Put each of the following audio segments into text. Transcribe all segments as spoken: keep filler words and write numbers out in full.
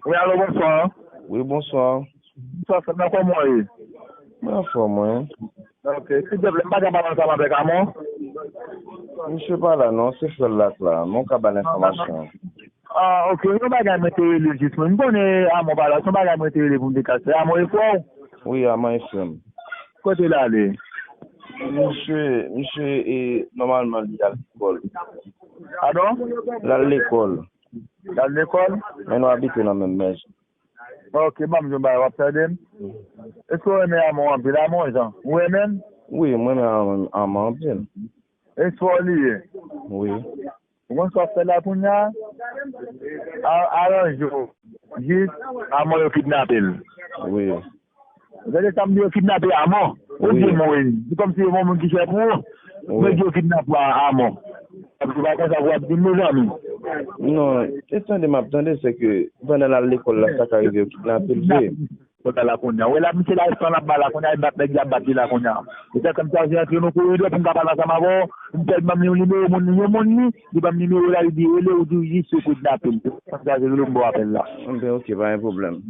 Wi, alo, bonswa. Wi, bonswa. Bonswa, frè m, kòman w ye? Mwen anfòm, wi. Ok, silvouplè, m pa ka pale ansanm avèk Amon? Misye pa la, non, se frè l la k la, men w ka ba l enfòmasyon. Ah, ok, yon bagay mwen te rele jis, mwen. M konnen Amon pa la, se yon bagay mwen te rele pou m te ka fè. Amon e frè w? Wi, Amon e frè m. Kote l ale? Misye, misye, e, nòmalman, li al lekòl. Padon? L al lekòl. L al lekòl? Men nou abite nan menm mèj. Ok, ban m di w yon bagay, w ap tande m? Èske w renmen Amon anpil? Amon, jan, ou renmen l? Wi, mwen renmen Amon, Amon anpil. E frè w li ye? Wi. Ou konn sa w ap fè la kounye a? A-, aranje w. Jis, Amon yo kidnape l. Wi. Ou tande sa m di, yo kidnape Amon? Ou di m wi. Se kòmsi yo yon moun ki chè pou ou. Wi. Mwen di yo kidnape Amon. Epi pa konsa pou w ap di m, mezanmi. Non, e tande m ap tande, se ke pandan l al lekòl la, sa ka rive yo kidnape l vre. Kòb la la kounye a. Ou wè la, misye la, san l ap bay la kounye a, e bat nèg y ap bat li la kounye a. E sa fè m chaje antre nan koridò pou m ka pale ansanm avè w. M fè l ban m yon nimewo moun, yon moun li, li ban m nimewo la, li di rele, ou di w jis yo kidnape l. Sa m chaje rele w, m ba w apèl la. Enben, ok, pa gen pwoblèm.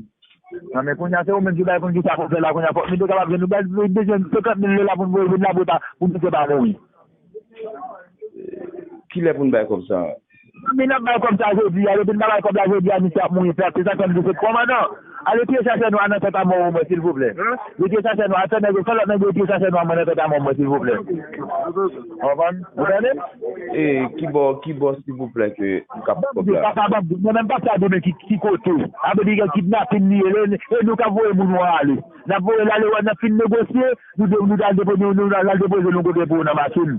Non, men kounye a, se ou menm ki bay konn ki sa pou fè la kounye a. Fòk nou te kapab jwenn nou, bay, nou bezwen senkant mil dola pou nou voye vin la, pou ta, pou misye pa mouri. Kilè pou n bay kòb sa a? Men n ap bay kòb sa jodi a, depi n pa bay kòb la jodi a, misye ap mouri pèp. Se sa k fè m di se kòmandan. Ale tiye chachè nwa nan tèt a mò mwen, silvouplè. Retire chachè nwa, fè nèg yo, fè lòt nèg yo retire chachè nwa mwen nan tèt a mò mwen, silvouplè. Ou konprann? Ou tande? E kibò, kibò, silvouplè, ke m ka pran kòb la? Papa, papa, mwen menm pa sa donnen ki, ki kote. Sa vle di gen kidnapin li ye, e nou k ap voye moun yo ale. N ap voye l ale, wè, n ap fin negosye, nou de-, nou al depoze, nou, nou al depoze nou kote pou nan machin.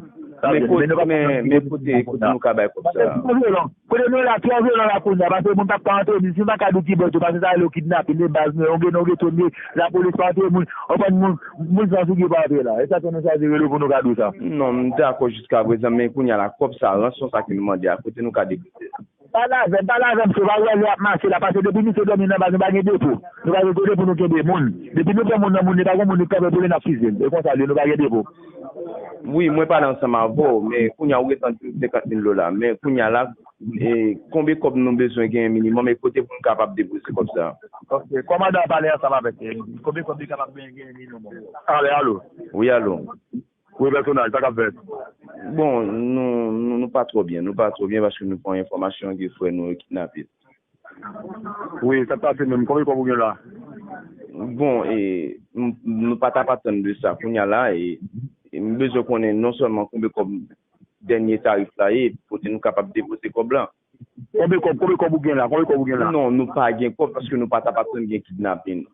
Men kote, men, men kote, kote nou ka bay kòb sa a? Twò vyolan. Kote nou la, twò vyolan la kounye a, paske moun p ap ka antre, misye pa ka di ki bò tou, paske sa rele yo kidnapin, e baz nou, yon gen, yon gen tonbe, lapolis pa antre moun, anpàn moun, moun san figi pa antre la. E sa ke nou chaje rele w pou nou ka di w sa. Non, m dakò jiskaprezan, men kounye a la, kòb sa, ranson sa ke nou mande a, kote nou ka depoze l? Pale avè m, pale avè m, se pa wè lè ap mache la, paske depi misye dòmi nan baz, nou pa gen depo. Nou pa gen kote pou nou kenbe moun. Depi nou pran moun nan moun, li pa gen moun ki kanpe pou li, n ap fize l. E konsa l ye, nou pa gen depo. Wi, mwen pale ansanm avè w, men kounye a ou gentan di m senkant mil dola. Men kounye a la, e, konbe kòb nou bezwen genyen minimòm, e kote pou n kapab depoze kòb sa a? Ok, kòmandan an pale ansanm avèk, e, konbe kòb li kapab genyen, genyen minimòm? Ale, alo. Wi, alo. Wi, pèsonaj, sa k ap fèt? Bon, nou, nou, nou pa twò byen, nou pa twò byen paske nou pran enfòmasyon ke frè nou yo kidnape. Wi, sa k pase menm? Konbyen kòb ou gen la? Bon, e, m, nou pa t ap atann de sa kounye a la, e, e m bezwen konnen non sèlman konbyen kòb dènye tarif la ye, pou kote nou kapab depoze kòb la. Konbyen kòb, konbyen kòb ou gen la? Konbyen kòb ou gen la? Non, nou pa gen kòb paske nou pa t ap atann gen kidnapin.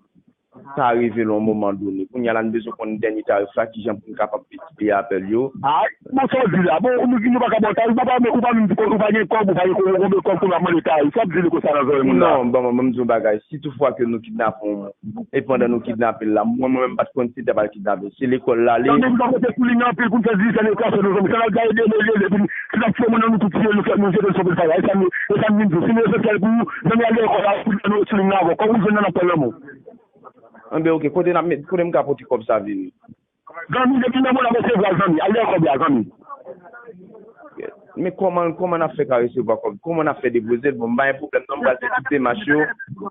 Sa rive l yon moman done. Kounye a la, nou bezwen konn dènye tarif la, kijan pou n kapab miltipliye apèl yo. Ay, bon, sa w di la. Bon, nou, nou pa ka ba w tarif, ou pa, ou pa menm di ou pa gen kòb, ou pa gen kòb, konbyen kòb pou w ap mande tarif. Sa w ap di li konsa nan zòrèy moun la? Non, bon, mwen, mwen m di yon bagay. Si toutfwa ke nou kidnape yon moun, e pandan nou kidnape l la, mwen, mwen menm pa t konn si te pral kidnape. Se lekòl l ale. Zanmi, nou pa pote sou li anpil pou n fè dizèn e kase nou zanmi. Sa n ap gaye de lè, lè, epi si n ap fè moun nan nou tout tiye, nou fè, nou jete l sou pil faya. E sa m, e sa m vin di w. Si nou nesesè pou zanmi al lekòl la, pou nou sou li nan avè w. Kòb ou jwenn nan, n ap pran nan men w. Enben, ok, kote n ap met, kote m ka pote kòb sa vini? Zanmi, depi nan mwen n ap resevwa l, zanmi. Al dèyè kòb la, zanmi. Men kòman, kòman n ap fè ka resevwa kòb? Kòman n ap fè depoze l? Bon, m pa gen pwoblèm non, m pral fè tout demach yo. Nou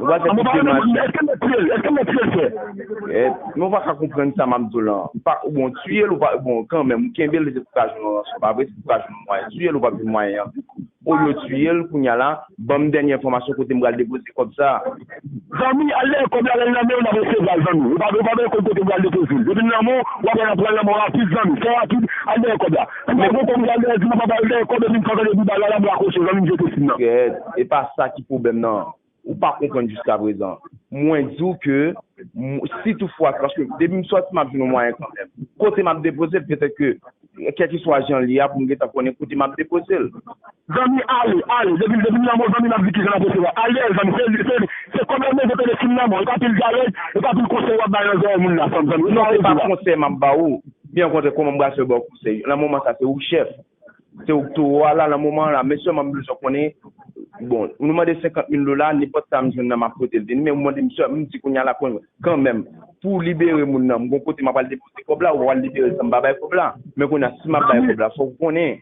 pral fè tout demach yo. Èske m mèt tiye l? Èske m mèt tiye l, frè? Eh, men w pa ka konprann sa m ap di w la. Pa, bon, tiye l ou pa, bon, kanmenm, ou kenbe l, se pou ka jwenn yon ranson, pa vre? Se pou ka jwenn yon mwayen. Tiye l ou p ap jwenn mwayen an. Olye w tiye l, kounye a la, ban m dènye enfòmasyon kote m pral depoze kòb sa a. Zanmi, al dèyè kòb la, lè l nan men w, n ap resevwa l, zanmi. Ou pa, ou pa bezwen konn kote w pral depoze l. Depi l nan men w, w ap wè l ap pran nan men w rapid, zanmi. Fè rapid, al dèyè kòb la. Si w pa gen kòb, ou al dèyè, di w pa al dèyè kòb, epi m fè tande bouda la, la, m rakwoche, zanmi, m jete sim nan. Kèt, e pa sa ki pwoblèm nan. Ou pa konprann jiskaprezan. Mwen di w ke, m, si toutfwa, paske depi m sòti, m ap jwenn yon mwayen kanmenm. Kote m ap depoze l, petèt ke, kèlkeswa jan l ye a, pou m gentan konnen kote m ap depoze l. Zanmi, ale, ale. Depi, depi m nan men w, zanmi, m ap di kijan n ap resevwa. Ale, zanmi, se, se, se kòb la m bezwen tande sim nan men w. E pa pil dyalòg, e pa pil konsèy w ap bay nan zòrèy moun la, zanmi. Non, se pa konsèy m ap ba ou. Byen okontrè, kòman m pral fè ba w konsèy? Nan moman sa, se ou k chèf. Se ou k towo a la, nan moman an la. Men sèlman m bezwen konnen, bon, nou mande senkant mil dola, nenpòt sa m jwenn nan, m ap pote l vini. Men ou mande m sè, m di kounye a la, kon, kanmenm, pou w libere moun nan, m gon kote m ap al depoze kòb la, ou pa pral libere l san m pa bay kòb la. Men kounye a, si m ap bay kòb la, fòk ou konnen.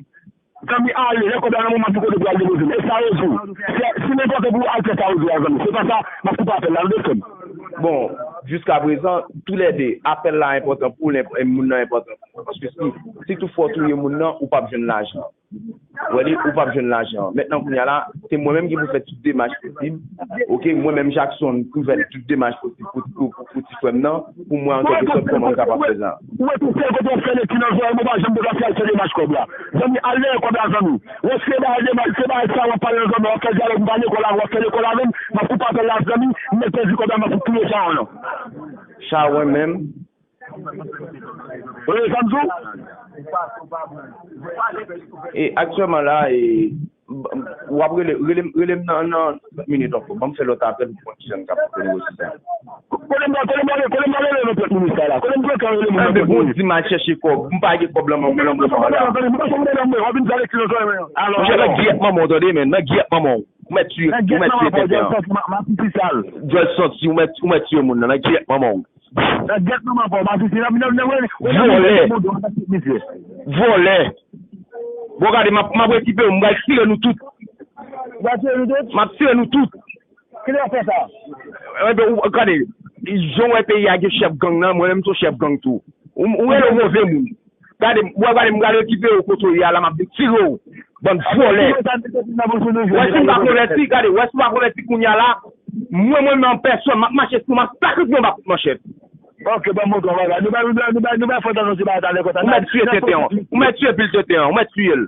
Zanmi, ale, lè kòb la nan men w, m ap di kote pou al depoze l. E sa yo di w. Se, si Enpòtan pou w al fè sa ou di a, zanmi. Se pa sa, m ap koupe apèl la, nou desann. Bon, jiskaprezan, toulède, apèl la enpòtan pou l, enp- moun nan enpòtan pou mwen. Paske si, si toutfwa w touye moun nan, ou p ap jwenn lajan. Ou wè li, ou p ap jwenn lajan. Mentnan, kounye a la, se mwen menm ki pou fè tout demach posib. Oke, mwen menm, Jackson, pou fè tout demach posib pou, pou, pou, pou ti frè m nan, pou mwen, an kèlke sòt, kòman m kapab fè sa. Ou wè tout sèl kote w ap fè lekti nan zòrèy, mwen pa janm te ka fè al fè demach kòb la. Zanmi, al dèyè kòb la, zanmi. Ou wè se bagay demach, se bagay sa w ap pale nan zòrèy, w ap fè dyalòg, m pa lekòl avè w, w ap fè lekòl avè m, m ap koupe apèl la, zanmi, m mèt pèdi kòb la, m ap touye chawony nan. Chawony menm? Wi, sa m di w. E aktyèlman la, e, w ap rele, rele, rele m nan, nan trant minit ankò. Ban m fè lòt apèl pou mwen ki jan n ka fè negosye sa. Kote m, kote m prale, kote m prale rele nan trant minit sa la? Kote m prale rele moun nan trant minit? Bon, di m al chèche kòb. M pa gen kòb lan men mwen, lan men mwen la. Monchè, nan gyèt manman w, tande, men, nan gyèt manman w. Ou mèt tiye, ou mèt tiye tenten an. Djòl santi, ou mèt, ou mèt tiye moun nan, nan gyèt manman w. Nan gyèt manman pa w, masisi, nan, nan, nan, nan, nan, vòlè. Vòlè. Bon, gade, m ap, m ap rekipe w, m pral tire nou tout. Ou pral tire nou tout? M ap tire nou tout. Kilè w fè sa? Enben, ou, gade, jan w wè peyi a gen chèf gang nan, mwen menm m se yon chèf gang tou. Ou, ou rele w move moun. Gade, w ap gade, m pral rekipe w kote w ye a la, m ap vin tire w. Bann vòlè. Wè si m pa konvèti, gade, wè si m pa konvèti kounye a la, mwen, mwen menm an pèsòn, m ap mache sou, m ap sakrifiye yon ba kout manchèt. Ok, ban m montre w bagay. Nou bay, nou bay, nou bay, nou bay fòs anonse bagay talè konsa. Ou mèt tiye tenten an. Ou mèt tiye pil tenten an. Ou mèt tiye l.